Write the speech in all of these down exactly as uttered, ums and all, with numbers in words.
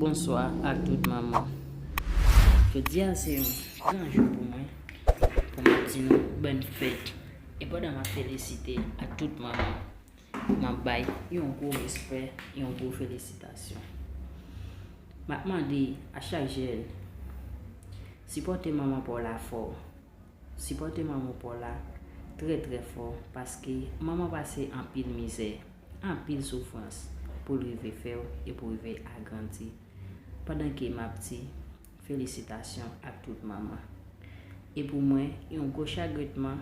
Bonswa ak tout manman. Jodi a se yon gran jou pou mwen, pou m ap di nou bòn fèt. E pandan m ap felisite ak tout manman, m ap bay yon gwo respè, yon gwo felisitasyon. M ap mande a chak jèn, sipòte manman pa w la fò. Sipòte manman pa w la trè, trè fò, paske manman pase anpil mizè, anpil soufrans pou l rive fè w e pou rive agrandi. Pandan ke m ap di felisitasyon ak tout manman. E pou mwen, yon gwo chagritman,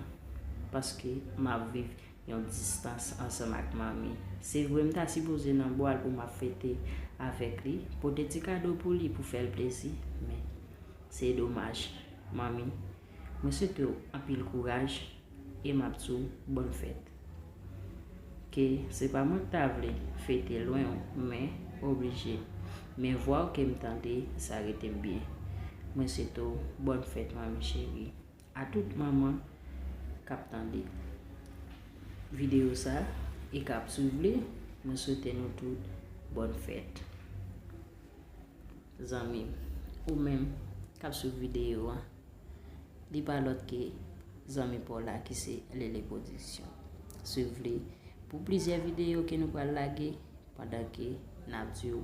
paske m ap viv yon distans ansanm ak manmi. Se vre, m ta sipoze nan bra l pou m ap fete avèk li, pote ti kado pou li pou fè l plezi, men se domaj. Manmi, mwen swete w anpil kouraj e m ap di w bòn fèt. Ke se pa mwen k ta vle fete lwen w, men oblije. Men vwa w ke m tande, sa rete m byen. Mwen swete w bòn fèt, manmi cheri. A tout manman k ap tande videyo sa e k ap swiv li, mwen swete nou tout bòn fèt. Zanmi m, ou menm k ap swiv videyo a, li pa lòt ke zanmi pa w la ki se Lele Production. Swiv li pou plizyè videyo ke nou pral lage pandan ke n ap di w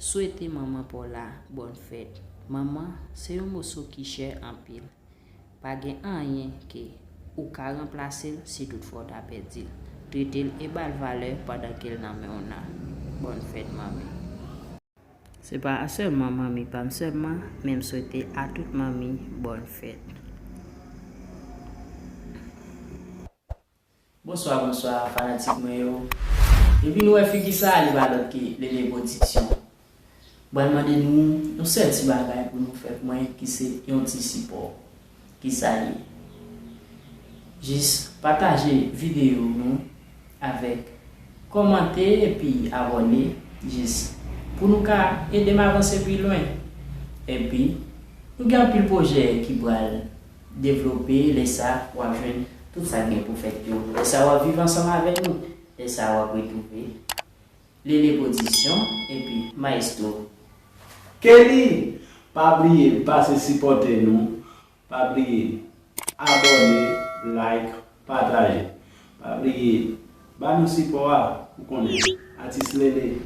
swete manman pa w la bòn fèt. Manman se yon moso ki chè anpil. Pa gen anyen ke ou ka ranplase l si toutfwa w ta pèdi l. Trete l e ba l valè pandan ke l nan men w nan. Bòn fèt, manmi. Se pa sèlman manmi pa m sèlman, men m swete a tout manmi bòn fèt. Bonswa, bonswa, fanatik mwen yo. Depi nou wè figi sa, li pa lòt ke Lele Production. Mwen mande nou yon sèl ti bagay pou nou fè pou mwen, ki se yon ti sipò. Ki sa ye? Jis pataje videyo nou avèk kòmante epi abòne, jis pou nou ka ede m avanse pi lwen. Epi, nou gen anpil pwojè ki pral devlope, lè sa w ap jwenn tout sa k gen pou fèt yo. Lè sa w ap viv ansanm avèk nou, lè sa w ap retwouve Lele Production epi Maestro Kelly. Pa bliye pase sipòte nou. Pa bliye abòne, like, pataje. Pa bliye ba nou sipò a. Ou konnen, atis Lele,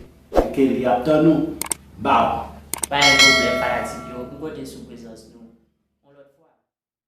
Kelly ap tann ou. Baw! Pa gen pwoblèm, fanatik yo, m konte sou prezans nou.